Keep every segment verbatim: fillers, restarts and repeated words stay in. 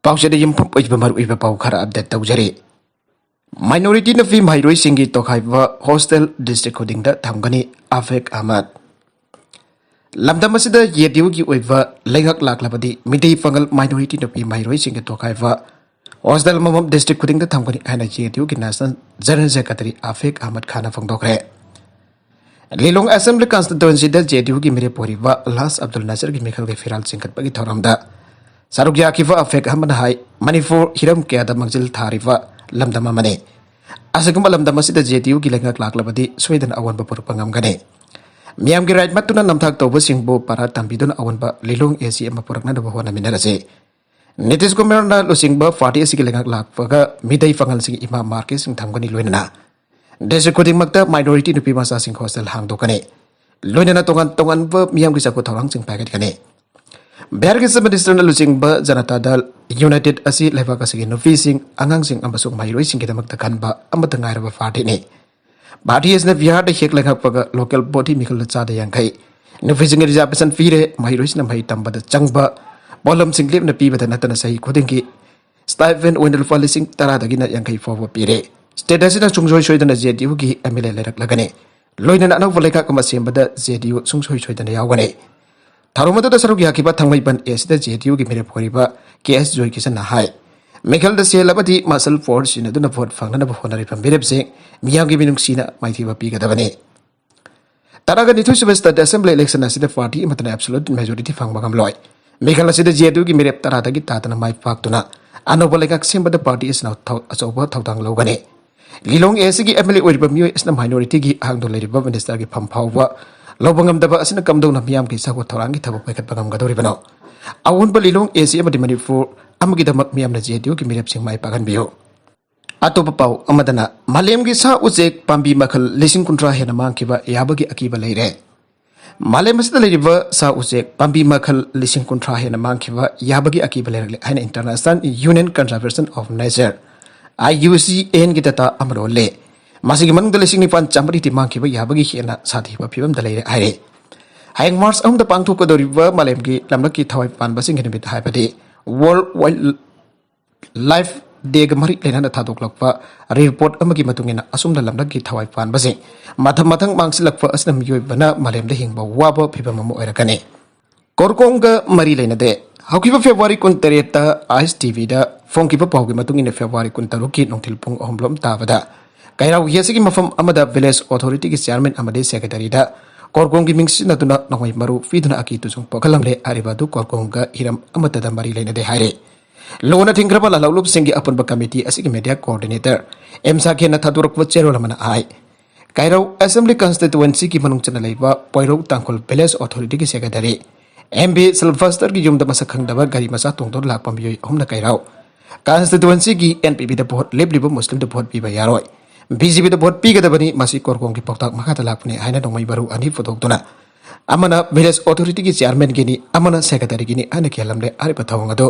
ꯄꯥꯎꯆꯦꯗ ꯌꯨꯝꯐꯝ ꯑꯣꯏꯕ ꯃꯔꯨꯑꯣꯏꯕ ꯄꯥꯎ ꯈꯔ ꯑꯞꯗꯦꯠ ꯇꯧꯖꯔꯤ꯫ ꯃꯥꯏꯅꯣꯔꯤꯇꯤ ꯅꯨꯄꯤ ꯃꯍꯩꯔꯣꯏꯁꯤꯡꯒꯤ ꯇꯣꯈꯥꯏꯕ ꯍꯣꯁꯇꯦꯜ ꯗꯤꯁꯇ꯭ꯔꯤꯛ ꯈꯨꯗꯤꯡꯗ ꯊꯝꯒꯅꯤ, ꯑꯐꯦꯛ ꯑꯍꯃꯗ꯫ ꯂꯝꯗꯝ ꯑꯁꯤꯗ ꯖꯦ ꯑꯦꯟ ꯌꯨꯒꯤ ꯑꯣꯏꯕ ꯂꯩꯉꯥꯛ ꯂꯥꯛꯂꯕꯗꯤ ꯃꯤꯇꯩ ꯄꯥꯉꯜ ꯃꯥꯏꯅꯣꯔꯤꯇꯤ ꯅꯨꯄꯤ ꯃꯍꯩꯔꯣꯏꯁꯤꯡꯒꯤ ꯇꯣꯈꯥꯏꯕ ꯍꯣꯁꯇꯦꯜ ꯑꯃꯃꯝ ꯗꯤꯁꯇ꯭ꯔꯤꯛ ꯈꯨꯗꯤꯡꯗ ꯊꯝꯒꯅꯤ ꯍꯥꯏꯅ ꯖꯦ ꯑꯦꯟ ꯌꯨꯒꯤ national general secretary ꯑꯐꯦꯛ Ahmad Khan ꯐꯣꯡꯗꯣꯛꯈ꯭ꯔꯦ꯫ Lilong assembly ꯀꯟꯁꯇꯤꯇ꯭ꯋꯦꯟꯁꯤꯗ J and ꯌꯨꯒꯤ ꯃꯤꯔꯦꯞ ꯑꯣꯏꯔꯤꯕ ꯂꯥꯁ ꯑꯕꯗꯨꯜ ꯅꯥꯁꯔꯒꯤ ꯃꯤꯈꯜꯒꯤ ꯐꯤꯔꯥꯜ ꯆꯤꯡꯈꯠꯄꯒꯤ ꯊꯧꯔꯝꯗ ꯁꯔꯨꯛ ꯌꯥꯈꯤꯕ ꯑꯐꯦꯛ ꯑꯍꯃꯗꯅ ꯍꯥꯏ, ꯃꯅꯤꯄꯨꯔ ꯍꯤꯔꯝ ꯀꯌꯥꯗ ꯃꯥꯡꯖꯤꯜ ꯊꯥꯔꯤꯕ ꯂꯝꯗꯝ ꯑꯃꯅꯤ꯫ ꯑꯁꯤꯒꯨꯝꯕ ꯂꯝꯗꯝ ꯑꯁꯤꯗ ꯖꯦ ꯑꯦꯟ ꯌꯨꯒꯤ ꯂꯩꯉꯥꯛ ꯂꯥꯛꯂꯕꯗꯤ ꯁꯣꯏꯗꯅ ꯑꯑꯣꯟꯕ ꯄꯨꯔꯛꯄ ꯉꯝꯒꯅꯤ꯫ ꯃꯤꯌꯥꯝꯒꯤ ꯔꯥꯏꯠ ꯃꯠꯇꯨꯅ ꯅꯝꯊꯥꯛ ꯇꯧꯕꯁꯤꯡꯕꯨ ꯄꯔꯥ ꯇꯝꯕꯤꯗꯨꯅ ꯑꯑꯣꯟꯕ ꯂꯤꯂꯣꯡ ꯑꯦ ꯁꯤ ꯑꯃ ꯄꯨꯔꯛꯅꯅꯕ ꯍꯣꯠꯅꯃꯤꯟꯅꯔꯁꯤ꯫ ꯅꯤꯇꯤꯁ ꯀꯨꯃꯥꯔꯅ ꯂꯨꯆꯤꯡꯕ ꯄꯥꯔꯇꯤ ꯑꯁꯤꯒꯤ ꯂꯩꯉꯥꯛ ꯂꯥꯛꯄꯒ ꯃꯤꯇꯩ ꯄꯥꯉꯜꯁꯤꯡꯒꯤ ꯏꯃꯥ ꯃꯥꯔꯀꯦꯠꯁꯤꯡ ꯊꯝꯒꯅꯤ, ꯂꯣꯏꯅꯅ ꯗꯤꯁꯇ꯭ꯔꯤꯛ ꯈꯨꯗꯤꯡꯃꯛꯇ ꯃꯥꯏꯅꯣꯔꯤꯇꯤ ꯅꯨꯄꯤ ꯃꯆꯥꯁꯤꯡ ꯍꯣꯁꯇꯦꯜ ꯍꯥꯡꯗꯣꯛꯀꯅꯤ꯫ ꯂꯣꯏꯅꯅ ꯇꯣꯉꯥꯟ ꯇꯣꯉꯥꯟꯕ ꯃꯤꯌꯥꯝꯒꯤ ꯆꯥꯎꯈꯠ ꯊꯧꯔꯥꯡꯁꯤꯡ ꯄꯥꯏꯈꯠꯀꯅꯤ꯫ ꯕꯤꯍꯥꯔꯒꯤ ꯆꯤꯐ ꯃꯤꯅꯤꯁꯇꯔꯅ ꯂꯨꯆꯤꯡꯕ ꯖꯅꯇꯥ ꯗꯜ ꯌꯨꯅꯥꯏꯇꯦꯗ ꯑꯁꯤ ꯂꯩꯕꯥꯛ ꯑꯁꯤꯒꯤ ꯅꯨꯄꯤꯁꯤꯡ, ꯑꯉꯥꯡꯁꯤꯡ ꯑꯃꯁꯨꯡ ꯃꯍꯩꯔꯣꯏꯁꯤꯡꯒꯤꯗꯃꯛꯇ ꯈꯟꯕ ꯑꯃꯠꯇ ꯉꯥꯏꯔꯕ ꯄꯥꯔꯇꯤꯅꯤ꯫ ꯄꯥꯔꯇꯤ ꯑꯁꯤꯅ ꯕꯤꯍꯥꯔꯗ ꯍꯦꯛ ꯂꯩꯉꯥꯛꯄꯒ ꯂꯣꯀꯦꯜ ꯕꯣꯗꯤ ꯃꯤꯈꯜꯗ ꯆꯥꯗ ꯌꯥꯡꯈꯩ, ꯅꯨꯄꯤꯁꯤꯡꯒꯤ ꯔꯤꯖꯥꯔꯕꯦꯁꯟ ꯄꯤꯔꯦ, ꯃꯍꯩꯔꯣꯏꯁꯤꯡꯅ ꯃꯍꯩ ꯇꯝꯕꯗ ꯆꯪꯕ ꯄꯣꯠꯂꯝꯁꯤꯡ ꯂꯦꯞꯅ ꯄꯤꯕꯗ ꯅꯠꯇꯅ ꯆꯍꯤ ꯈꯨꯗꯤꯡꯒꯤ ꯁ꯭ꯇꯥꯏꯄꯦꯟ ꯑꯣꯏꯅ ꯂꯨꯄꯥ ꯂꯤꯁꯤꯡ ꯇꯔꯥꯗꯒꯤꯅ ꯌꯥꯡꯈꯩ ꯐꯥꯎꯕ ꯄꯤꯔꯦ꯫ ꯁ꯭ꯇꯦꯠ ꯑꯁꯤꯅ ꯁꯨꯡꯁꯣꯏ ꯁꯣꯏꯗꯅ ꯖꯦ ꯑꯦꯟ ꯌꯨꯒꯤ ꯑꯦꯝ ꯑꯦꯜ ꯑꯦ ꯂꯩꯔꯛꯂꯒꯅꯤ꯫ ꯂꯣꯏꯅꯅ ꯑꯅꯧꯕ ꯂꯩꯉꯥꯛ ꯑꯃ ꯁꯦꯝꯕꯗ ꯖꯦ ꯑꯦꯟ ꯌꯨ ꯁꯨꯡꯁꯣꯏ ꯁꯣꯏꯗꯅ ꯌꯥꯎꯒꯅꯤ꯫ ꯊꯧꯔꯝ ꯑꯗꯨꯗ ꯁꯔꯨꯛ ꯌꯥꯈꯤꯕ ꯊꯥꯡꯃꯩꯕꯟ ꯑꯦ ꯁꯤꯗ ꯖꯦ ꯑꯦꯟ ꯌꯨꯒꯤ ꯃꯤꯔꯦꯞ ꯑꯣꯏꯔꯤꯕ ꯀꯦ ꯑꯦꯁ ꯖꯣꯏꯀꯤꯁꯟꯅ ꯍꯥꯏ, ꯃꯤꯈꯜꯗ ꯁꯦꯜ ꯑꯃꯗꯤ ꯃꯁꯜ ꯐꯣꯔꯁ ꯁꯤꯖꯤꯟꯅꯗꯨꯅ ꯚꯣꯠ ꯐꯪꯅꯅꯕ ꯍꯣꯠꯅꯔꯤꯕ ꯃꯤꯔꯦꯞꯁꯤꯡ ꯃꯤꯌꯥꯝꯒꯤ ꯃꯤꯅꯨꯡꯁꯤꯅ ꯃꯥꯏꯊꯤꯕ ꯄꯤꯒꯗꯕꯅꯤ꯫ ꯇꯔꯥꯒ ꯅꯤꯊꯣꯏ ꯁꯨꯕ ꯁ꯭ꯇꯦꯠ ꯑꯦꯁꯦꯝꯕ꯭ꯂꯤ ꯏꯂꯦꯛꯁꯟ ꯑꯁꯤꯗ ꯄꯥꯔꯇꯤ ꯑꯃꯠꯇꯅ ꯑꯦꯕꯁꯣꯂꯨꯠ ꯃꯦꯖꯣꯔꯤꯇꯤ ꯐꯪꯕ ꯉꯝꯂꯣꯏ꯫ ꯃꯤꯈꯜ ꯑꯁꯤꯗ ꯖꯦ ꯑꯦꯟ ꯌꯨꯒꯤ ꯃꯤꯔꯦꯞ ꯇꯔꯥꯗꯒꯤ ꯇꯥꯗꯅ ꯃꯥꯏ ꯄꯥꯛꯇꯨꯅ ꯑꯅꯧꯕ ꯂꯩꯉꯥꯛ ꯁꯦꯝꯕꯗ ꯄꯥꯔꯇꯤ ꯑꯁꯤꯅ ꯊꯧ-, ꯑꯆꯧꯕ ꯊꯧꯗꯥꯡ ꯂꯧꯒꯅꯤ꯫ ꯂꯤꯂꯣꯡ ꯑꯦ ꯁꯤꯒꯤ ꯑꯦꯝ ꯑꯦꯜ ꯑꯦ ꯑꯣꯏꯔꯤꯕ ꯃꯤꯑꯣꯏ ꯑꯁꯤꯅ ꯃꯥꯏꯅꯣꯔꯤꯇꯤꯒꯤ ꯑꯍꯥꯡꯗ ꯂꯩꯔꯤꯕ ꯃꯤꯅꯤꯁꯇꯔꯒꯤ ꯐꯝ ꯐꯥꯎꯕ ꯂꯧꯕ ꯉꯝꯗꯕ ꯑꯁꯤꯅ ꯀꯝꯗꯧꯅ ꯃꯤꯌꯥꯝꯒꯤ ꯆꯥꯎꯈꯠ ꯊꯧꯔꯥꯡꯒꯤ ꯊꯕꯛ ꯄꯥꯏꯈꯠꯄ ꯉꯝꯒꯗꯧꯔꯤꯕꯅꯣ? ꯑꯑꯣꯟꯕ ꯂꯤꯂꯣꯡ ꯑꯦ ꯁꯤ ꯑꯃꯗꯤ ꯃꯅꯤꯄꯨꯔ ꯑꯃꯒꯤꯗꯃꯛ ꯃꯤꯌꯥꯝꯅ ꯖꯦ ꯑꯦꯟ ꯌꯨꯒꯤ ꯃꯤꯔꯦꯞꯁꯤꯡ ꯃꯥꯏ ꯄꯥꯛꯍꯟꯕꯤꯌꯨ꯫ ꯑꯇꯣꯞꯄ ꯄꯥꯎ ꯑꯃꯗꯅ ꯃꯥꯂꯦꯝꯒꯤ ꯁꯥ ꯎꯆꯦꯛ ꯄꯥꯝꯕꯤ ꯃꯈꯜ ꯂꯤꯁꯤꯡ ꯀꯨꯟꯊ꯭ꯔꯥ ꯍꯦꯟꯅ ꯃꯥꯡꯈꯤꯕ ꯌꯥꯕꯒꯤ ꯑꯀꯤꯕ ꯂꯩꯔꯦ꯫ ꯃꯥꯂꯦꯝ ꯑꯁꯤꯗ ꯂꯩꯔꯤꯕ ꯁꯥ ꯎꯆꯦꯛ ꯄꯥꯝꯕꯤ ꯃꯈꯜ ꯂꯤꯁꯤꯡ ꯀꯨꯟꯊ꯭ꯔꯥ ꯍꯦꯟꯅ ꯃꯥꯡꯈꯤꯕ ꯌꯥꯕꯒꯤ ꯑꯀꯤꯕ ꯂꯩꯔꯛꯂꯦ ꯍꯥꯏꯅ International Union Conservation of Nature, I U C N ꯒꯤ data ꯑꯃ ꯎꯠꯂꯦ꯫ ꯃꯁꯤꯒꯤ ꯃꯅꯨꯡꯗ ꯂꯤꯁꯤꯡ ꯅꯤꯄꯥꯟ ꯆꯥꯃꯔꯤꯗꯤ ꯃꯥꯡꯈꯤꯕ ꯌꯥꯕꯒꯤ ꯍꯦꯟꯅ ꯁꯥꯊꯤꯕ ꯐꯤꯕꯝꯗ ꯂꯩꯔꯦ ꯍꯥꯏꯔꯦ꯫ ꯍꯌꯦꯡ ꯃꯥꯔꯆ ꯑꯍꯨꯝꯗ ꯄꯥꯡꯊꯣꯛꯀꯗꯧꯔꯤꯕ ꯃꯥꯂꯦꯝꯒꯤ ꯂꯝꯂꯛꯀꯤ ꯊꯋꯥꯏ ꯄꯥꯟꯕꯁꯤꯡꯒꯤ ꯅꯨꯃꯤꯠ ꯍꯥꯏꯕꯗꯤ World Wild ꯂꯥꯏꯐ ꯗꯦꯒ ꯃꯔꯤ ꯂꯩꯅꯅ ꯊꯥꯗꯣꯛꯂꯛꯄ ꯔꯤꯄꯣꯔꯠ ꯑꯃꯒꯤ ꯃꯇꯨꯡ ꯏꯟꯅ, ꯑꯁꯨꯝꯅ ꯂꯝꯗꯝꯒꯤ ꯊꯋꯥꯏ ꯄꯥꯟꯕꯁꯤꯡ ꯃꯊꯪ ꯃꯊꯪ ꯃꯥꯡꯁꯤꯜꯂꯛꯄ ꯑꯁꯤꯅ ꯃꯤꯑꯣꯏꯕꯅ ꯃꯥꯂꯦꯝꯗ ꯍꯤꯡꯕ ꯋꯥꯕ ꯐꯤꯕꯝ ꯑꯃ ꯑꯣꯏꯔꯛꯀꯅꯤ꯫ ꯀꯣꯔꯀꯣꯡꯒ ꯃꯔꯤ ꯂꯩꯅꯗꯦ꯫ ꯍꯧꯈꯤꯕ ꯐꯦꯕ꯭ꯔꯨꯋꯥꯔꯤ ꯀꯨꯟꯇꯔꯦꯠꯇ ꯑꯥꯏꯁ ꯇꯤꯚꯤꯗ ꯐꯣꯡꯈꯤꯕ ꯄꯥꯎꯒꯤ ꯃꯇꯨꯡ ꯏꯟꯅ, ꯐꯦꯕ꯭ꯔꯨꯋꯥꯔꯤ ꯀꯨꯟꯇꯔꯨꯛꯀꯤ ꯅꯨꯡꯊꯤꯜ ꯄꯨꯡ ꯑꯍꯨꯝ ꯂꯣꯝ ꯇꯥꯕꯗ ꯀꯩꯔꯥꯎꯒꯤ ꯑꯁꯤꯒꯤ ꯃꯐꯝ ꯑꯃꯗ ꯚꯤꯂꯦꯖ ꯑꯣꯊꯣꯔꯤꯇꯤꯒꯤ ꯆꯤꯌꯥꯔꯃꯦꯟ ꯑꯃꯗꯤ ꯁꯦꯀ꯭ꯔꯦꯇꯔꯤꯗ ꯀꯣꯔꯀꯣꯡꯒꯤ ꯃꯤꯡ ꯁꯤꯖꯤꯟꯅꯗꯨꯅ ꯅꯣꯡꯃꯩ ꯃꯔꯨ ꯄꯤꯗꯨꯅ ꯑꯀꯤ ꯇꯨꯖꯨꯡ ꯄꯣꯛꯍꯜꯂꯝꯂꯦ꯫ ꯍꯥꯏꯔꯤꯕ ꯑꯗꯨ ꯀꯣꯔꯀꯣꯡꯒ ꯍꯤꯔꯝ ꯑꯃꯠꯇꯗ ꯃꯔꯤ ꯂꯩꯅꯗꯦ ꯍꯥꯏꯔꯦ꯫ ꯂꯨꯅ ꯊꯤꯡꯈ꯭ꯔꯕ ꯂꯥꯜꯍꯧꯂꯨꯞꯁꯤꯡꯒꯤ ꯑꯄꯨꯟꯕ ꯀꯃꯤꯇꯤ ꯑꯁꯤꯒꯤ ꯃꯦꯗꯤꯌꯥ ꯀꯣꯑꯣꯔꯗꯤꯅꯦꯇꯔ ꯑꯦꯝ ꯁꯥꯀꯦꯟꯅ ꯊꯥꯗꯣꯔꯛꯄ ꯆꯦꯔꯣꯜ ꯑꯃꯅ ꯍꯥꯏ, ꯀꯩꯔꯧ ꯑꯦꯁꯦꯝꯕ꯭ꯂꯤ ꯀꯟꯁꯇꯤꯇꯨꯋꯦꯟꯁꯤꯒꯤ ꯃꯅꯨꯡ ꯆꯟꯅ ꯂꯩꯕ ꯄꯣꯏꯔꯧ ꯇꯥꯡꯈꯨꯜ ꯚꯤꯂꯦꯖ ꯑꯣꯊꯣꯔꯤꯇꯤꯒꯤ ꯁꯦꯀ꯭ꯔꯦꯇꯔꯤ ꯑꯦꯝ ꯕꯤ ꯁꯤꯜꯚꯁꯇꯔꯒꯤ ꯌꯨꯝꯗ ꯃꯁꯛ ꯈꯪꯗꯕ ꯒꯥꯔꯤ ꯃꯆꯥ ꯇꯣꯡꯗꯨꯅ ꯂꯥꯛꯄ ꯃꯤꯑꯣꯏ ꯑꯍꯨꯝꯅ ꯀꯩꯔꯧ ꯀꯟꯁꯇꯤꯇꯨꯋꯦꯟꯁꯤꯒꯤ ꯑꯦꯟ ꯄꯤ ꯄꯤꯗ ꯚꯣꯠ ꯂꯦꯞꯂꯤꯕ ꯃꯨꯁꯂꯤꯝꯗ ꯚꯣꯠ ꯄꯤꯕ ꯌꯥꯔꯣꯏ, ꯕꯤ ꯖꯦ ꯄꯤꯗ ꯚꯣꯠ ꯄꯤꯒꯗꯕꯅꯤ, ꯃꯁꯤ ꯀꯣꯔꯀꯣꯡꯒꯤ ꯄꯥꯎꯇꯥꯛ ꯃꯈꯥꯗ ꯂꯥꯛꯄꯅꯤ ꯍꯥꯏꯅ ꯅꯣꯡꯃꯩ ꯃꯔꯨ ꯑꯅꯤ ꯄꯨꯊꯣꯛꯇꯨꯅ ꯑꯃꯅ ꯚꯤꯂꯦꯖ ꯑꯣꯊꯣꯔꯤꯇꯤꯒꯤ ꯆꯤꯌꯥꯔꯃꯦꯟꯒꯤꯅꯤ, ꯑꯃꯅ ꯁꯦꯀ꯭ꯔꯦꯇꯔꯤꯒꯤꯅꯤ ꯍꯥꯏꯅ ꯀꯤꯍꯜꯂꯝꯂꯦ꯫ ꯍꯥꯏꯔꯤꯕ ꯊꯧꯑꯣꯡ ꯑꯗꯨ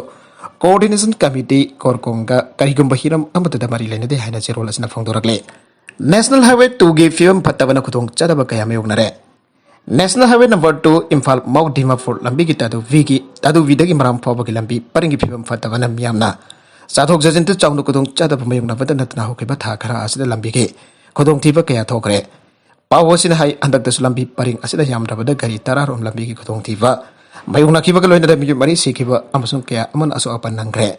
ꯀꯣꯑꯣꯔꯗꯤꯅꯦꯁꯟ ꯀꯃꯤꯇꯤ ꯀꯣꯔꯀꯣꯡꯒ ꯀꯔꯤꯒꯨꯝꯕ ꯍꯤꯔꯝ ꯑꯃꯠꯇꯗ ꯃꯔꯤ ꯂꯩꯅꯗꯦ ꯍꯥꯏꯅ ꯆꯦꯔꯣꯜ ꯑꯁꯤꯅ ꯐꯣꯡꯗꯣꯔꯛꯂꯤ꯫ ꯅꯦꯁꯅꯦꯜ ꯍꯥꯏꯋꯦ ꯇꯨꯒꯤ ꯐꯤꯕꯝ ꯐꯠꯇꯕꯅ ꯈꯨꯗꯣꯡ ꯆꯥꯗꯕ ꯀꯌꯥ ꯃꯥꯌꯣꯛꯅꯔꯦ꯫ National highway number two Imphal Mao Dimapur ꯂꯝꯕꯤꯒꯤ ꯇꯥꯗꯨ ꯚꯤꯒꯤ, ꯇꯥꯗꯨ ꯚꯤꯗꯒꯤ ꯃꯔꯥꯝ ꯐꯥꯎꯕꯒꯤ ꯂꯝꯕꯤ ꯄꯔꯤꯡꯒꯤ ꯐꯤꯕꯝ ꯐꯠꯇꯕꯅ ꯃꯤꯌꯥꯝꯅ ꯆꯠꯊꯣꯛ ꯆꯠꯁꯤꯟꯗ ꯆꯥꯎꯅ ꯈꯨꯗꯣꯡ ꯆꯥꯗꯕ ꯃꯥꯌꯣꯛꯅꯕꯗ ꯅꯠꯇꯅ ꯍꯧꯈꯤꯕ ꯊꯥ ꯈꯔ ꯑꯁꯤꯗ ꯂꯝꯕꯤꯒꯤ ꯈꯨꯗꯣꯡꯊꯤꯕ ꯀꯌꯥ ꯊꯣꯛꯈ꯭ꯔꯦ꯫ ꯄꯥꯎ ꯑꯁꯤꯅ ꯍꯥꯏ, ꯍꯟꯗꯛꯇꯁꯨ ꯂꯝꯕꯤ ꯄꯔꯤꯡ ꯑꯁꯤꯗ ꯌꯥꯝꯗ꯭ꯔꯕꯗ ꯒꯥꯔꯤ ꯇꯔꯥꯔꯣꯝ ꯂꯝꯕꯤꯒꯤ ꯈꯨꯗꯣꯡꯊꯤꯕ ꯃꯥꯌꯣꯛꯅꯈꯤꯕꯒ ꯂꯣꯏꯅꯅ ꯃꯤꯑꯣꯏ ꯃꯔꯤ ꯁꯤꯈꯤꯕ ꯑꯃꯁꯨꯡ ꯀꯌꯥ ꯑꯃꯅ ꯑꯁꯣꯛ ꯑꯄꯟ ꯅꯪꯈ꯭ꯔꯦ꯫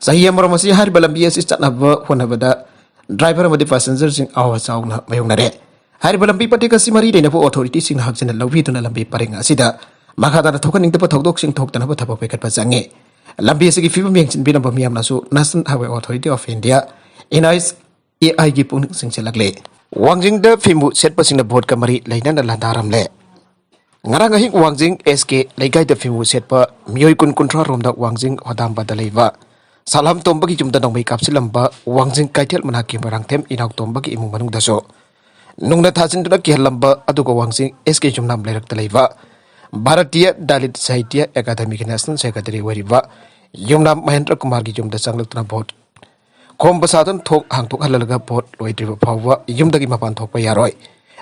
ꯆꯍꯤ ꯑꯃꯔꯣꯝ ꯑꯁꯤ ꯍꯥꯏꯔꯤꯕ ꯂꯝꯕꯤ ꯑꯁꯤ ꯆꯠꯅꯕ ꯍꯣꯠꯅꯕꯗ ꯗ꯭ꯔꯥꯏꯚꯔ ꯑꯃꯗꯤ ꯄꯦꯁꯦꯟꯖꯔꯁꯤꯡ ꯑꯋꯥ ꯆꯥꯎꯅ ꯃꯥꯌꯣꯛꯅꯔꯦ꯫ ꯍꯥꯏꯔꯤꯕ ꯂꯝꯕꯤ ꯃꯇꯦꯛ ꯑꯁꯤ ꯃꯔꯤ ꯂꯩꯅꯕ ꯑꯣꯊꯣꯔꯤꯇꯤꯁꯤꯡꯅ ꯍꯛꯆꯤꯟꯅ ꯂꯧꯕꯤꯗꯨꯅ ꯂꯝꯕꯤ ꯄꯔꯤꯡ ꯑꯁꯤꯗ ꯃꯈꯥ ꯇꯥꯅ ꯊꯣꯛꯍꯟꯅꯤꯡꯗꯕ ꯊꯧꯗꯣꯛꯁꯤꯡ ꯊꯣꯛꯇꯅꯕ ꯊꯕꯛ ꯄꯥꯏꯈꯠꯄ ꯆꯪꯉꯤ꯫ ꯂꯝꯕꯤ ꯑꯁꯤꯒꯤ ꯐꯤꯕꯝ ꯌꯦꯡꯁꯤꯟꯕꯤꯅꯕ ꯃꯤꯌꯥꯝꯅꯁꯨ National Highway Authority of India, N H A I ꯒꯤ ꯄꯨꯛꯅꯤꯡ ꯆꯤꯡꯁꯤꯜꯂꯛꯂꯤ꯫ ꯋꯥꯡꯖꯤꯡꯗ ꯐꯤꯃꯨ ꯁꯦꯠꯄꯁꯤꯡꯅ ꯚꯣꯠꯀ ꯃꯔꯤ ꯂꯩꯅꯅ ꯂꯥꯟꯗꯥꯔꯝꯂꯦ꯫ ꯉꯔꯥꯡ ꯑꯍꯤꯡ ꯋꯥꯡꯖꯤꯡ ꯑꯦꯁ ꯀꯦ ꯂꯩꯀꯥꯏꯗ ꯐꯤꯃꯨ ꯁꯦꯠꯄ ꯃꯤꯑꯣꯏ ꯀꯨꯟ ꯀꯨꯟꯊ꯭ꯔꯥ ꯔꯣꯝꯗ ꯋꯥꯡꯖꯤꯡ ꯍꯣꯗꯥꯝꯕꯗ ꯂꯩꯕ ꯁꯥꯂꯥꯝ ꯇꯣꯝꯕꯒꯤ ꯌꯨꯝꯗ ꯅꯣꯡꯃꯩ ꯀꯥꯞꯁꯤꯜꯂꯝꯕ ꯋꯥꯡꯖꯤꯡ ꯀꯩꯊꯦꯜ ꯃꯅꯥꯛꯀꯤ ꯃꯣꯏꯔꯥꯡꯊꯦꯝ ꯏꯅꯥꯎ ꯇꯣꯝꯕꯒꯤ ꯏꯃꯨꯡ ꯃꯅꯨꯡꯗꯁꯨ ꯅꯨꯡꯅ ꯊꯥꯖꯤꯟꯗꯨꯅ ꯀꯤꯍꯜꯂꯝꯕ ꯑꯗꯨꯒ ꯋꯥꯡꯖꯤꯡ ꯑꯦꯁ ꯀꯦ ꯌꯨꯝꯅꯥꯝ ꯂꯩꯔꯛꯇ ꯂꯩꯕ ꯚꯥꯔꯇꯤꯌ ꯗꯥꯂꯤꯠ ꯁꯥꯍꯤꯇ꯭ꯌ ꯑꯦꯀꯥꯗꯃꯤꯒꯤ ꯅꯦꯁꯅꯦꯜ ꯁꯦꯀ꯭ꯔꯦꯇꯔꯤ ꯑꯣꯏꯔꯤꯕ ꯌꯨꯝꯅꯥꯝ ꯃꯍꯦꯟꯗ꯭ꯔ ꯀꯨꯃꯥꯔꯒꯤ ꯌꯨꯝꯗ ꯆꯪꯂꯛꯇꯨꯅ ꯚꯣꯠ ꯈꯣꯝꯕ ꯁꯥꯗꯨꯅ ꯊꯣꯡ ꯍꯥꯡꯗꯣꯛꯍꯜꯂꯒ ꯚꯣꯠ ꯂꯣꯏꯗ꯭ꯔꯤꯕ ꯐꯥꯎꯕ ꯌꯨꯝꯗꯒꯤ ꯃꯄꯥꯟ ꯊꯣꯛꯄ ꯌꯥꯔꯣꯏ꯫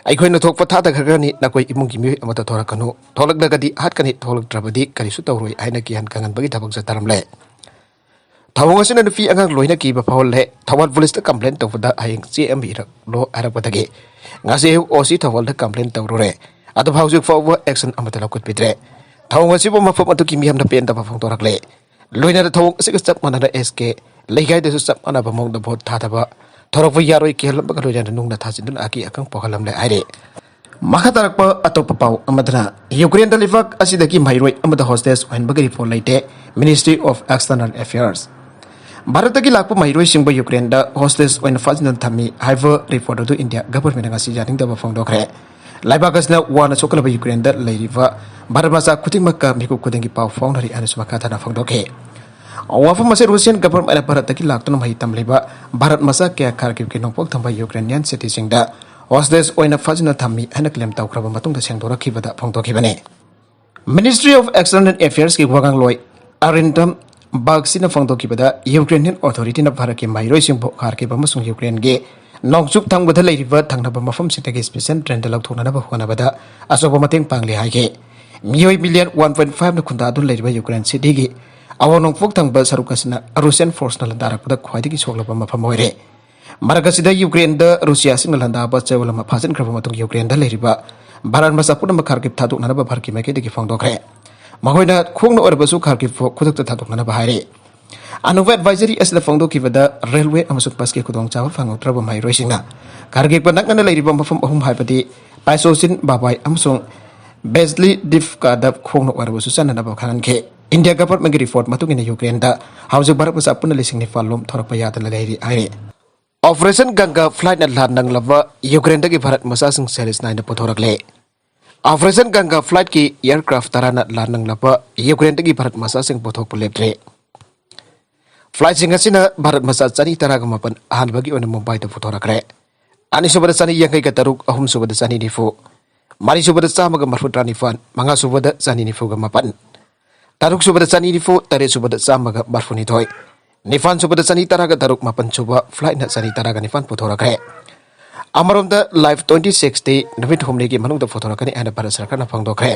ꯑꯩꯈꯣꯏꯅ ꯊꯣꯛꯄ ꯊꯥꯗꯈ꯭ꯔꯒꯅꯤ, ꯅꯈꯣꯏ ꯏꯃꯨꯡꯒꯤ ꯃꯤꯑꯣꯏ ꯑꯃꯠꯇ ꯊꯣꯔꯛꯀꯅꯨ, ꯊꯣꯛꯂꯛꯂꯒꯗꯤ ꯍꯥꯠꯀꯅꯤ, ꯊꯣꯛꯂꯛꯇ꯭ꯔꯕꯗꯤ ꯀꯔꯤꯁꯨ ꯇꯧꯔꯣꯏ ꯍꯥꯏꯅ ꯀꯤꯍꯟ ꯈꯪꯍꯟꯕꯒꯤ ꯊꯕꯛ ꯆꯠꯊꯔꯝꯂꯦ꯫ ꯊꯧꯑꯣꯡ ꯑꯁꯤꯅ ꯅꯨꯄꯤ ꯑꯉꯥꯡ ꯂꯣꯏꯅ ꯀꯤꯕ ꯐꯥꯎꯍꯜꯂꯦ꯫ ꯊꯧꯕꯥꯜ ꯄꯨꯂꯤꯁꯇ ꯀꯝꯄ꯭ꯂꯦꯟ ꯇꯧꯕꯗ ꯍꯌꯦꯡ ꯆꯦ ꯑꯃ ꯏꯔꯛꯂꯣ ꯍꯥꯏꯔꯛꯄꯗꯒꯤ ꯉꯁꯤ ꯑꯌꯨꯛ ꯑꯣ ꯁꯤ ꯊꯧꯕꯥꯜꯗ ꯀꯝꯄ꯭ꯂꯦꯟ ꯇꯧꯔꯨꯔꯦ꯫ ꯑꯗꯨꯕꯨ ꯍꯧꯖꯤꯛ ꯐꯥꯎꯕ ꯑꯦꯛꯁꯟ ꯑꯃꯠꯇ ꯂꯧꯈꯠꯄꯤꯗ꯭ꯔꯦ꯫ ꯊꯧꯑꯣꯡ ꯑꯁꯤꯕꯨ ꯃꯐꯝ ꯑꯗꯨꯒꯤ ꯃꯤꯌꯥꯝꯅ ꯄꯦꯟꯗꯕ ꯐꯣꯡꯗꯣꯔꯛꯂꯦ꯫ ꯂꯣꯏꯅꯅ ꯊꯧꯑꯣꯡ ꯑꯁꯤꯒ ꯆꯞ ꯃꯥꯟꯅꯅ ꯑꯦꯁ ꯀꯦ ꯂꯩꯀꯥꯏꯗꯁꯨ ꯆꯞ ꯃꯥꯟꯅꯕ ꯃꯑꯣꯡꯗ ꯚꯣꯠ ꯊꯥꯗꯕ, ꯊꯣꯔꯛꯄ ꯌꯥꯔꯣꯏ ꯀꯤꯍꯜꯂꯝꯕꯒ ꯂꯣꯏꯅꯅ ꯅꯨꯡꯅ ꯊꯥꯖꯤꯟꯗꯨꯅ ꯑꯀꯤ ꯑꯈꯪ ꯄꯣꯛꯍꯜꯂꯝꯂꯦ ꯍꯥꯏꯔꯤ꯫ ꯃꯈꯥ ꯇꯥꯔꯛꯄ ꯑꯇꯣꯞꯄ ꯄꯥꯎ ꯑꯃꯗꯅ, ꯌꯨꯀ꯭ꯔꯦꯟꯗ ꯂꯩꯕꯥꯛ ꯑꯁꯤꯗꯒꯤ ꯃꯍꯩꯔꯣꯏ ꯑꯃꯗ ꯍꯣꯁꯇꯦꯖ ꯑꯣꯏꯍꯟꯕꯒꯤ ꯔꯤꯄꯣꯔꯠ ꯂꯩꯇꯦ, Ministry of External Affairs꯫ ꯚꯥꯔꯠꯇꯒꯤ ꯂꯥꯛꯄ ꯃꯍꯩꯔꯣꯏꯁꯤꯡꯕꯨ ꯌꯨꯀ꯭ꯔꯦꯟꯗ ꯍꯣꯁꯇꯦꯖ ꯑꯣꯏꯅ ꯐꯥꯖꯤꯟꯗꯨꯅ ꯊꯝꯃꯤ ꯍꯥꯏꯕ ꯔꯤꯄꯣꯔꯠ ꯑꯗꯨ ꯏꯟꯗꯤꯌꯥ ꯒꯚꯔꯟꯃꯦꯟꯠꯅ ꯉꯁꯤ ꯌꯥꯅꯤꯡꯗꯕ ꯐꯣꯡꯗꯣꯛꯈ꯭ꯔꯦ꯫ ꯂꯩꯕꯥꯛ ꯑꯁꯤꯅ ꯋꯥꯅ ꯁꯣꯛꯀꯠꯂꯕ ꯌꯨꯀ꯭ꯔꯦꯟꯗ ꯂꯩꯔꯤꯕ ꯚꯥꯔꯠ ꯃꯆꯥ ꯈꯨꯗꯤꯡꯃꯛꯀ ꯃꯤꯀꯨꯞ ꯈꯨꯗꯤꯡꯒꯤ ꯄꯥꯎ ꯐꯥꯎꯅꯔꯤ ꯍꯥꯏꯅꯁꯨ ꯃꯈꯥ ꯇꯥꯅ ꯐꯣꯡꯗꯣꯛꯈꯤ꯫ ꯋꯥꯐꯝ ꯑꯁꯤ ꯔꯨꯁꯤꯌꯟ ꯒꯚꯔꯟꯃꯦꯟꯠꯅ ꯚꯥꯔꯠꯇꯒꯤ ꯂꯥꯛꯇꯨꯅ ꯃꯍꯩ ꯇꯝꯂꯤꯕ ꯚꯥꯔꯠ ꯃꯆꯥ ꯀꯌꯥ ꯈꯥꯔꯀꯤꯚꯀꯤ ꯅꯣꯡꯄꯣꯛ ꯊꯪꯕ ꯌꯨꯀ꯭ꯔꯦꯅꯤꯌꯟ ꯁꯤꯇꯤꯁꯤꯡꯗ ꯍꯣꯁꯇꯦꯖ ꯑꯣꯏꯅ ꯐꯥꯖꯤꯟꯅ ꯊꯝꯃꯤ ꯍꯥꯏꯅ ꯀ꯭ꯂꯦꯝ ꯇꯧꯈ꯭ꯔꯕ ꯃꯇꯨꯡꯗ ꯁꯦꯡꯗꯣꯔꯛꯈꯤꯕꯗ ꯐꯣꯡꯗꯣꯛꯈꯤꯕꯅꯤ꯫ Ministry of External Affairsꯀꯤ ꯋꯥꯉꯥꯡꯂꯣꯏ ꯑꯔꯤꯟꯗꯝ ꯕꯥꯒꯁꯤꯅ ꯐꯣꯡꯗꯣꯛꯈꯤꯕꯗ, ꯌꯨꯀ꯭ꯔꯦꯅꯤꯌꯟ ꯑꯣꯊꯣꯔꯤꯇꯤꯅ ꯚꯥꯔꯠꯀꯤ ꯃꯍꯩꯔꯣꯏꯁꯤꯡꯕꯨ ꯈꯥꯔꯀꯤꯚ ꯑꯃꯁꯨꯡ ꯌꯨꯀ꯭ꯔꯦꯟꯒꯤ ꯅꯣꯡꯆꯨꯞ ꯊꯪꯕꯗ ꯂꯩꯔꯤꯕ ꯊꯪꯅꯕ ꯃꯐꯝꯁꯤꯡꯗꯒꯤ ꯁ꯭ꯄꯦꯁꯦꯜ ꯇ꯭ꯔꯦꯟꯗ ꯂꯧꯊꯣꯛꯅꯅꯕ ꯍꯣꯠꯅꯕꯗ ꯑꯆꯧꯕ ꯃꯇꯦꯡ ꯄꯥꯡꯂꯤ ꯍꯥꯏꯈꯤ꯫ ꯃꯤꯑꯣꯏ ꯃꯤꯂꯤꯌꯟ ꯋꯥꯟ ꯄꯣꯏꯟ ꯐꯥꯏꯚꯅ ꯈꯨꯟꯗꯥꯗꯨꯅ ꯂꯩꯔꯤꯕ ꯌꯨꯀ꯭ꯔꯦꯟ ꯁꯤꯇꯤꯒꯤ ꯑꯋꯥꯡ ꯅꯣꯡꯄꯣꯛ ꯊꯪꯕ ꯁꯔꯨꯛ ꯑꯁꯤꯅ ꯔꯨꯁꯤꯌꯟ ꯐꯣꯔꯁꯅ ꯂꯥꯟꯗꯥꯔꯛꯄꯗ ꯈ꯭ꯋꯥꯏꯗꯒꯤ ꯁꯣꯛꯂꯕ ꯃꯐꯝ ꯑꯣꯏꯔꯦ꯫ ꯃꯔꯛ ꯑꯁꯤꯗ ꯌꯨꯀ꯭ꯔꯦꯟꯗ ꯔꯨꯁꯤꯌꯥꯁꯤꯡꯅ ꯂꯥꯟꯗꯥꯕ ꯆꯌꯣꯜ ꯑꯃ ꯐꯥꯖꯤꯟꯈ꯭ꯔꯕ ꯃꯇꯨꯡ ꯌꯨꯀ꯭ꯔꯦꯟꯗ ꯂꯩꯔꯤꯕ ꯚꯥꯔꯠ ꯃꯆꯥ ꯄꯨꯝꯅꯃꯛ ꯈꯥꯔꯀꯤꯚ ꯊꯥꯗꯣꯛꯅꯅꯕ ꯚꯥꯔꯠꯀꯤ ꯃꯥꯏꯀꯩꯗꯒꯤ ꯐꯣꯡꯗꯣꯛꯈ꯭ꯔꯦ꯫ ꯃꯈꯣꯏꯅ ꯈꯣꯡꯅ ꯑꯣꯏꯔꯕꯁꯨ ꯈꯥꯔꯀꯤꯚ ꯐꯥꯎ ꯈꯨꯗꯛꯇ ꯊꯥꯗꯣꯛꯅꯅꯕ ꯍꯥꯏꯔꯤ꯫ ꯑꯅꯧꯕ ꯑꯦꯗꯚꯥꯏꯖꯔꯤ ꯑꯁꯤꯗ ꯐꯣꯡꯗꯣꯛꯈꯤꯕꯗ ꯔꯦꯜꯋꯦ ꯑꯃꯁꯨꯡ ꯕꯁꯀꯤ ꯈꯨꯗꯣꯡꯆꯥꯕ ꯐꯪꯉꯛꯇ꯭ꯔꯕ ꯃꯍꯩꯔꯣꯏꯁꯤꯡꯅ ꯈꯥꯔꯀꯤꯚꯀ ꯅꯛꯅꯅ ꯂꯩꯔꯤꯕ ꯃꯐꯝ ꯑꯍꯨꯝ ꯍꯥꯏꯕꯗꯤ ꯄꯥꯏꯁꯣꯁꯤꯟ, ꯕꯥꯕꯥꯏ ꯑꯃꯁꯨꯡ ꯕꯦꯖꯂꯤ ꯗꯤꯐꯀꯥꯗ ꯈꯣꯡꯅ ꯑꯣꯏꯔꯕꯁꯨ ꯆꯠꯅꯅꯕ ꯈꯪꯍꯟꯈꯤ꯫ ꯏꯟꯗꯤꯌꯥ ꯒꯚꯔꯟꯃꯦꯟꯠꯀꯤ ꯔꯤꯄꯣꯔꯠ ꯃꯇꯨꯡ ꯏꯟꯅ ꯌꯨꯀ꯭ꯔꯦꯟꯗ ꯍꯧꯖꯤꯛ ꯚꯥꯔꯠ ꯃꯆꯥ ꯄꯨꯟꯅ ꯂꯤꯁꯤꯡ ꯅꯤꯄꯥꯟ ꯂꯣꯝ ꯊꯣꯔꯛꯄ ꯌꯥꯗꯅ ꯂꯩꯔꯤ ꯍꯥꯏꯔꯤ꯫ ꯑꯣꯄꯔꯦꯁꯟ ꯒꯪꯒꯥ ꯐ꯭ꯂꯥꯏꯠꯅ ꯂꯥꯟ ꯅꯪꯂꯕ ꯌꯨꯀ꯭ꯔꯦꯟꯗꯒꯤ ꯚꯥꯔꯠ ꯃꯆꯥꯁꯤꯡ ꯁꯦꯔꯤꯁ ꯅꯥꯏꯅ ꯄꯨꯊꯣꯔꯛꯂꯦ꯫ ꯑꯣꯄꯔꯦꯁꯟ ꯒꯪꯒꯥ ꯐ꯭ꯂꯥꯏꯠꯀꯤ ꯑꯦꯌꯔꯀ꯭ꯔꯥꯐ ꯇꯔꯥꯅ ꯂꯥꯟ ꯅꯪꯂꯕ ꯌꯨꯀ꯭ꯔꯦꯟꯗꯒꯤ ꯚꯥꯔꯠ ꯃꯆꯥꯁꯤꯡ ꯄꯨꯊꯣꯛꯄ ꯂꯦꯞꯇ꯭ꯔꯤ꯫ ꯐ꯭ꯂꯥꯏꯠꯁꯤꯡ ꯑꯁꯤꯅ ꯚꯥꯔꯠ ꯃꯆꯥ ꯆꯅꯤ ꯇꯔꯥꯒ ꯃꯥꯄꯟ ꯑꯍꯥꯟꯕꯒꯤ ꯑꯣꯏꯅ ꯃꯨꯝꯕꯥꯏꯗ ꯄꯨꯊꯣꯔꯛꯈ꯭ꯔꯦ꯫ ꯑꯅꯤꯁꯨꯕꯗ ꯆꯅꯤ ꯌꯥꯡꯈꯩꯒ ꯇꯔꯨꯛ, ꯑꯍꯨꯝꯁꯨꯕꯗ ꯆꯅꯤ ꯅꯤꯐꯨ, ꯃꯔꯤꯁꯨꯕꯗ ꯆꯥꯝꯃꯒ ꯃꯔꯐꯨ ꯇꯔꯥꯅꯤꯄꯥꯟ, ꯃꯉꯥꯁꯨꯕꯗ ꯆꯅꯤ ꯅꯤꯐꯨꯒ ꯃꯥꯄꯟ, ꯇꯔꯨꯛꯁꯨꯕꯗ ꯆꯅꯤ ꯅꯤꯐꯨ, ꯇꯔꯦꯠꯁꯨꯕꯗ ꯆꯥꯝꯃꯒ ꯃꯔꯐꯨꯅꯤꯊꯣꯏ, ꯅꯤꯄꯥꯟꯁꯨꯕꯗ ꯆꯅꯤ ꯇꯔꯥꯒ ꯇꯔꯨꯛ, ꯃꯥꯄꯟꯁꯨꯕ ꯐ꯭ꯂꯥꯏꯠꯅ ꯆꯅꯤ ꯇꯔꯥꯒ ꯅꯤꯄꯥꯟ ꯄꯨꯊꯣꯔꯛꯈ꯭ꯔꯦ꯫ ꯑꯃꯔꯣꯝꯗ ꯂꯥꯏꯐ ꯇ꯭ꯋꯦꯟꯇꯤ ꯁꯤꯛꯁꯇꯤ ꯅꯨꯃꯤꯠ ꯍꯨꯝꯅꯤꯒꯤ ꯃꯅꯨꯡꯗ ꯄꯨꯊꯣꯔꯛꯀꯅꯤ ꯍꯥꯏꯅ ꯚꯥꯔꯠ ꯁꯔꯀꯥꯔꯅ ꯐꯣꯡꯗꯣꯛꯈ꯭ꯔꯦ꯫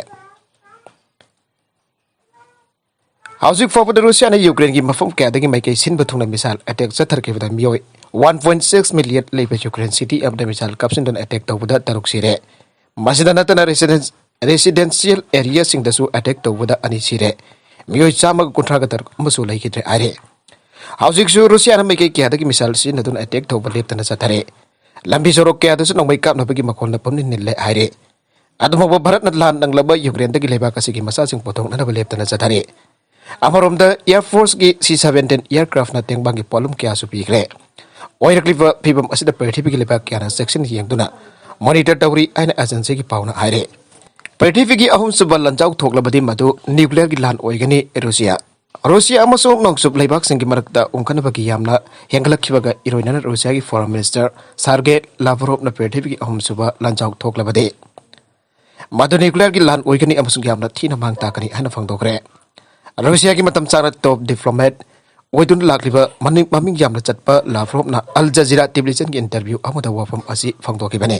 ꯍꯧꯖꯤꯛ ꯐꯥꯎꯕꯗ ꯔꯨꯁꯤꯌꯥꯅ ꯌꯨꯀ꯭ꯔꯦꯟꯒꯤ ꯃꯐꯝ ꯀꯌꯥꯗꯒꯤ ꯃꯥꯏꯀꯩ ꯁꯤꯟꯕ ꯊꯨꯡꯅ ꯃꯤꯁꯥꯏꯜ ꯑꯦꯇꯦꯛ ꯆꯠꯊꯔꯛꯈꯤꯕꯗ ꯃꯤꯑꯣꯏ ꯋꯥꯟ ꯄꯣꯏꯟ ꯁꯤꯛꯁ ꯃꯤꯂꯤꯌꯟ ꯂꯩꯕ ꯌꯨꯀ꯭ꯔꯦꯟ ꯁꯤꯇꯤ ꯑꯃꯗ ꯃꯤꯁꯥꯏꯜ ꯀꯥꯞꯁꯤꯟꯗꯨꯅ ꯑꯦꯇꯦꯛ ꯇꯧꯕꯗ ꯇꯔꯨꯛ ꯁꯤꯔꯦ꯫ ꯃꯁꯤꯗ ꯅꯠꯇꯅ ꯔꯦꯁꯤꯗꯦꯟꯁꯤꯌꯦꯜ ꯑꯦꯔꯤꯌꯥꯁꯤꯡꯗꯁꯨ ꯑꯦꯇꯦꯛ ꯇꯧꯕꯗ ꯑꯅꯤ ꯁꯤꯔꯦ꯫ ꯃꯤꯑꯣꯏ ꯆꯥꯝꯃꯒ ꯀꯨꯟꯊ꯭ꯔꯥꯒ ꯇꯔꯨꯛ ꯑꯃꯁꯨ ꯂꯩꯈꯤꯗ꯭ꯔꯦ ꯍꯥꯏꯔꯦ꯫ ꯍꯧꯖꯤꯛꯁꯨ ꯔꯨꯁꯤꯌꯥꯅ ꯃꯥꯏꯀꯩ ꯀꯌꯥꯗꯒꯤ ꯃꯤꯁꯥꯏꯜ ꯁꯤꯖꯤꯟꯅꯗꯨꯅ ꯑꯦꯇꯦꯛ ꯇꯧꯕ ꯂꯦꯞꯇꯅ ꯆꯠꯊꯔꯦ꯫ ꯂꯝꯕꯤ ꯁꯣꯔꯣꯛ ꯀꯌꯥꯗꯁꯨ ꯅꯣꯡꯃꯩ ꯀꯥꯞꯅꯕꯒꯤ ꯃꯈꯣꯜꯅ ꯄꯨꯝꯅꯤꯟ ꯅꯤꯜꯂꯦ ꯍꯥꯏꯔꯦ꯫ ꯑꯗꯨꯐꯥꯎꯕ ꯚꯥꯔꯠꯅ ꯂꯥꯟ ꯅꯪꯂꯕ ꯌꯨꯀ꯭ꯔꯦꯟꯗꯒꯤ ꯂꯩꯕꯥꯛ ꯑꯁꯤꯒꯤ ꯃꯆꯥꯁꯤꯡ ꯄꯨꯊꯣꯛꯅꯅꯕ ꯂꯦꯞꯇꯅ ꯆꯠꯊꯔꯤ꯫ ꯑꯃꯔꯣꯝꯗ, ꯑꯦꯌꯔ ꯐꯣꯔꯁꯀꯤ ꯁꯤ ꯁꯚꯦꯟꯇꯤꯟ ꯑꯦꯌꯔꯀ꯭ꯔꯥꯐꯅ ꯇꯦꯡꯕꯥꯡꯒꯤ ꯄꯣꯠꯂꯨꯝ ꯀꯌꯥꯁꯨ ꯄꯤꯈ꯭ꯔꯦ꯫ ꯑꯣꯏꯔꯛꯂꯤꯕ ꯐꯤꯕꯝ ꯑꯁꯤꯗ ꯄ꯭ꯔꯤꯊꯤꯕꯤꯒꯤ ꯂꯩꯕꯥꯛ ꯀꯌꯥꯅ ꯆꯦꯛꯁꯤꯟꯅ ꯌꯦꯡꯗꯨꯅ ꯃꯣꯅꯤꯇꯔ ꯇꯧꯔꯤ ꯍꯥꯏꯅ ꯑꯦꯖꯦꯟꯁꯤꯒꯤ ꯄꯥꯎꯅ ꯍꯥꯏꯔꯦ꯫ ꯄ꯭ꯔꯤꯊꯤꯕꯤꯒꯤ ꯑꯍꯨꯝꯁꯨꯕ ꯂꯥꯟꯖꯥꯎ ꯊꯣꯛꯂꯕꯗꯤ ꯃꯗꯨ ꯅ꯭ꯌꯨꯀ꯭ꯂꯤꯌꯔꯒꯤ ꯂꯥꯟ ꯑꯣꯏꯒꯅꯤ꯫ ꯔꯨꯁꯤꯌꯥ, ꯔꯨꯁꯤꯌꯥ ꯑꯃꯁꯨꯡ ꯅꯣꯡꯆꯨꯞ ꯂꯩꯕꯥꯛꯁꯤꯡꯒꯤ ꯃꯔꯛꯇ ꯎꯪꯈꯠꯅꯕꯒꯤ ꯌꯥꯝꯅ ꯍꯦꯟꯒꯠꯂꯛꯈꯤꯕꯒ ꯏꯔꯣꯏꯅꯅ ꯔꯨꯁꯤꯌꯥꯒꯤ ꯐꯣꯔꯦꯟ ꯃꯤꯅꯤꯁꯇꯔ ꯁꯥꯔꯒꯦ ꯂꯥꯚ꯭ꯔꯣꯚꯅ ꯄ꯭ꯔꯤꯊꯤꯕꯤꯒꯤ ꯑꯍꯨꯝꯁꯨꯕ ꯂꯥꯟꯖꯥꯎ ꯊꯣꯛꯂꯕꯗꯤ ꯃꯗꯨ ꯅ꯭ꯌꯨꯀ꯭ꯂꯤꯌꯔꯒꯤ ꯂꯥꯟ ꯑꯣꯏꯒꯅꯤ ꯑꯃꯁꯨꯡ ꯌꯥꯝꯅ ꯊꯤꯅ ꯃꯥꯡ ꯇꯥꯛꯀꯅꯤ ꯍꯥꯏꯅ ꯐꯣꯡꯗꯣꯛꯈ꯭ꯔꯦ꯫ ꯔꯨꯁꯤꯌꯥꯒꯤ ꯃꯇꯝ ꯆꯥꯅ ꯇꯣꯞ ꯗꯤꯄ꯭ꯂꯣꯃꯦꯠ ꯑꯣꯏꯗꯨꯅ ꯂꯥꯛꯂꯤꯕ ꯃꯅꯤꯡ-, ꯃꯃꯤꯡ ꯌꯥꯝꯅ ꯆꯠꯄ ꯂꯥꯚ꯭ꯔꯣꯚꯅ ꯑꯜ ꯖꯖꯤꯔꯥ ꯇꯦꯂꯤꯚꯤꯖꯟꯒꯤ ꯏꯟꯇꯔꯚ꯭ꯌꯨ ꯑꯃꯗ ꯋꯥꯐꯝ ꯑꯁꯤ ꯐꯣꯡꯗꯣꯛꯈꯤꯕꯅꯤ꯫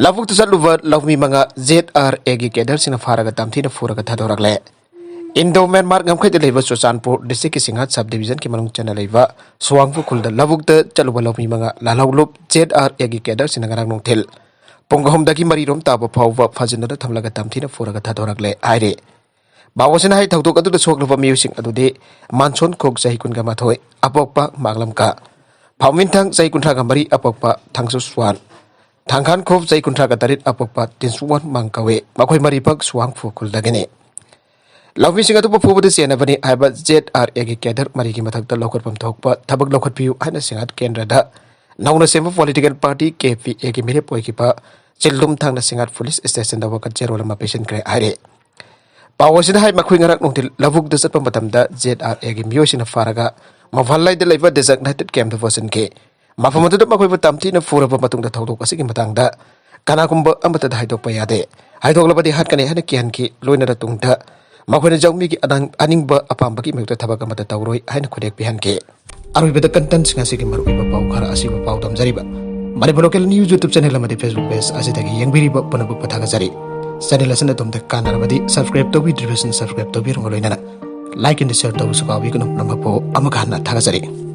ꯂꯧꯕꯨꯛꯇ ꯆꯠꯂꯨꯕ ꯂꯧꯃꯤ ꯃꯉꯥ ꯖꯦꯗ ꯑꯥꯔ ꯑꯦꯒꯤ ꯀꯦꯗꯔꯁꯤꯡꯅ ꯐꯥꯔꯒ ꯇꯝꯊꯤꯅ ꯐꯨꯔꯒ ꯊꯥꯗꯣꯔꯛꯂꯦ꯫ ꯏꯟꯗꯣ ꯃ꯭ꯌꯥꯟꯃꯥꯔ ꯉꯝꯈꯩꯗ ꯂꯩꯕ ꯆꯨꯔꯆꯥꯟꯄꯨꯔ ꯗꯤꯁꯇ꯭ꯔꯤꯛꯀꯤ ꯁꯤꯡꯍꯥꯠ ꯁꯕ ꯗꯤꯚꯤꯖꯟꯒꯤ ꯃꯅꯨꯡ ꯆꯟꯅ ꯂꯩꯕ ꯁꯨꯋꯥꯡꯐꯨ ꯈꯨꯜꯗ ꯂꯧꯕꯨꯛꯇ ꯆꯠꯂꯨꯕ ꯂꯧꯃꯤ ꯃꯉꯥ ꯂꯥꯜꯍꯧꯂꯨꯞ ꯖꯦꯗ ꯑꯥꯔ ꯑꯦꯒꯤ ꯀꯦꯗꯔꯁꯤꯡꯅ ꯉꯔꯥꯡ ꯅꯨꯡꯊꯤꯜ ꯄꯨꯡ ꯑꯍꯨꯝꯗꯒꯤ ꯃꯔꯤꯔꯣꯝ ꯇꯥꯕ ꯐꯥꯎꯕ ꯐꯥꯖꯤꯟꯗꯨꯅ ꯊꯝꯂꯒ ꯇꯝꯊꯤꯅ ꯐꯨꯔꯒ ꯊꯥꯗꯣꯔꯛꯂꯦ ꯍꯥꯏꯔꯤ꯫ ꯄꯥꯎ ꯑꯁꯤꯅ ꯍꯥꯏ, ꯊꯧꯗꯣꯛ ꯑꯗꯨꯗ ꯁꯣꯛꯂꯕ ꯃꯤꯑꯣꯏꯁꯤꯡ ꯑꯗꯨꯗꯤ ꯃꯥꯟꯁꯣꯟ ꯈꯣꯛ ꯆꯍꯤ ꯀꯨꯟꯒ ꯃꯥꯊꯣꯏ, ꯑꯄꯣꯛꯄ ꯃꯥꯡꯂꯝꯀ, ꯐꯥꯎꯃꯤꯟꯊꯪ ꯆꯍꯤ ꯀꯨꯟꯊ꯭ꯔꯥꯒ ꯃꯔꯤ, ꯑꯄꯣꯛꯄ ꯊꯥꯡꯁꯨ ꯁ꯭ꯋꯥꯟ, ꯊꯥꯡꯈꯥꯟ ꯈꯣꯞ ꯆꯍꯤ ꯀꯨꯟꯊ꯭ꯔꯥꯒ ꯇꯔꯦꯠ, ꯑꯄꯣꯛꯄ ꯇꯤꯟꯁꯨꯋꯥꯟ ꯃꯥꯡ ꯀꯧꯏ꯫ ꯃꯈꯣꯏ ꯃꯔꯤꯃꯛ ꯁꯨꯋꯥꯡꯐꯨ ꯈꯨꯜꯗꯒꯤꯅꯤ꯫ ꯂꯧꯃꯤꯁꯤꯡ ꯑꯗꯨꯕꯨ ꯐꯨꯕꯗ ꯆꯦꯟꯅꯕꯅꯤ ꯍꯥꯏꯕ ꯖꯦꯗ ꯑꯥꯔ ꯑꯦꯒꯤ ꯀꯦꯗꯔ ꯃꯔꯤꯒꯤ ꯃꯊꯛꯇ ꯂꯧꯈꯠꯐꯝ ꯊꯣꯛꯄ ꯊꯕꯛ ꯂꯧꯈꯠꯄꯤꯌꯨ ꯍꯥꯏꯅ ꯁꯤꯡꯍꯥꯠ ꯀꯦꯟꯗ꯭ꯔꯗ ꯅꯧꯅ ꯁꯦꯝꯕ ꯄꯣꯂꯤꯇꯤꯀꯦꯜ ꯄꯥꯔꯇꯤ ꯀꯦ ꯄꯤ ꯑꯦꯒꯤ ꯃꯤꯔꯦꯞ ꯑꯣꯏꯈꯤꯕ ꯆꯤꯜꯂꯨꯝ ꯊꯥꯡꯅ ꯁꯤꯡꯍꯥꯠ ꯄꯨꯂꯤꯁ ꯁ꯭ꯇꯦꯁꯟꯗ ꯋꯥꯀꯠ ꯆꯦꯔꯣꯜ ꯑꯃ ꯄꯤꯁꯤꯟꯈ꯭ꯔꯦ ꯍꯥꯏꯔꯤ꯫ ꯄꯥꯎ ꯑꯁꯤꯗ ꯍꯥꯏ, ꯃꯈꯣꯏ ꯉꯔꯥꯡ ꯅꯨꯡꯊꯤꯜ ꯂꯧꯕꯨꯛꯇ ꯆꯠꯄ ꯃꯇꯝꯗ ꯖꯦꯗ ꯑꯥꯔ ꯑꯦꯒꯤ ꯃꯤꯑꯣꯏꯁꯤꯡꯅ ꯐꯥꯔꯒ ꯃꯐꯥꯜꯂꯩꯗ ꯂꯩꯕ ꯗꯤꯖꯤꯒꯅꯦꯇꯦꯗ ꯀꯦꯝꯞꯇ ꯄꯨꯁꯤꯟꯈꯤ꯫ ꯃꯐꯝ ꯑꯗꯨꯗ ꯃꯈꯣꯏꯕꯨ ꯇꯝꯊꯤꯅ ꯐꯨꯔꯕ ꯃꯇꯨꯡꯗ ꯊꯧꯗꯣꯛ ꯑꯁꯤꯒꯤ ꯃꯇꯥꯡꯗ ꯀꯅꯥꯒꯨꯝꯕ ꯑꯃꯠꯇꯗ ꯍꯥꯏꯗꯣꯛꯄ ꯌꯥꯗꯦ꯫ ꯍꯥꯏꯗꯣꯛꯂꯕꯗꯤ ꯍꯥꯠꯀꯅꯤ ꯍꯥꯏꯅ ꯀꯤꯍꯟꯈꯤ꯫ ꯂꯣꯏꯅꯅ ꯇꯨꯡꯗ ꯃꯈꯣꯏꯅ ꯖꯧꯃꯤꯒꯤ ꯑꯅꯥꯡ-, ꯑꯅꯤꯡꯕ ꯑꯄꯥꯝꯕꯒꯤ ꯃꯥꯌꯣꯛꯇ ꯊꯕꯛ ꯑꯃꯠꯇ ꯇꯧꯔꯣꯏ ꯍꯥꯏꯅ ꯈꯨꯗꯦꯛ ꯄꯤꯍꯟꯈꯤ꯫ ꯑꯔꯣꯏꯕꯗ ꯀꯟꯇꯦꯟꯁꯤꯡ ꯑꯁꯤꯒꯤ ꯃꯔꯨꯑꯣꯏꯕ ꯄꯥꯎ ꯈꯔ ꯑꯁꯤꯕꯨ ꯄꯥꯎ ꯗꯝꯖꯔꯤꯕ Manipur local news YouTube channel ꯑꯃꯗꯤ Facebook ꯄꯦꯖ ꯑꯁꯤꯗꯒꯤ ꯌꯦꯡꯕꯤꯔꯤꯕ ꯄꯨꯝꯅꯃꯛꯄꯨ ꯊꯥꯒꯠꯆꯔꯤ꯫ ꯆꯦꯅꯦꯜ ꯑꯁꯤꯅ ꯑꯗꯣꯝꯗ ꯀꯥꯟꯅꯔꯕꯗꯤ ꯁꯕꯁꯀ꯭ꯔꯥꯏꯕ ꯇꯧꯕꯤꯗ꯭ꯔꯤꯕꯁꯤꯡ ꯁꯕꯁꯀ꯭ꯔꯥꯏꯕ ꯇꯧꯕꯤꯔꯝꯕ ꯂꯣꯏꯅꯅ Like and share ꯇꯧꯕꯁꯨ ꯀꯥꯎꯕꯤꯒꯅꯨ꯫ ꯄꯨꯝꯅꯃꯛꯄꯨ ꯑꯃꯨꯛꯀ ꯍꯟꯅ ꯊꯥꯒꯠꯆꯔꯤ꯫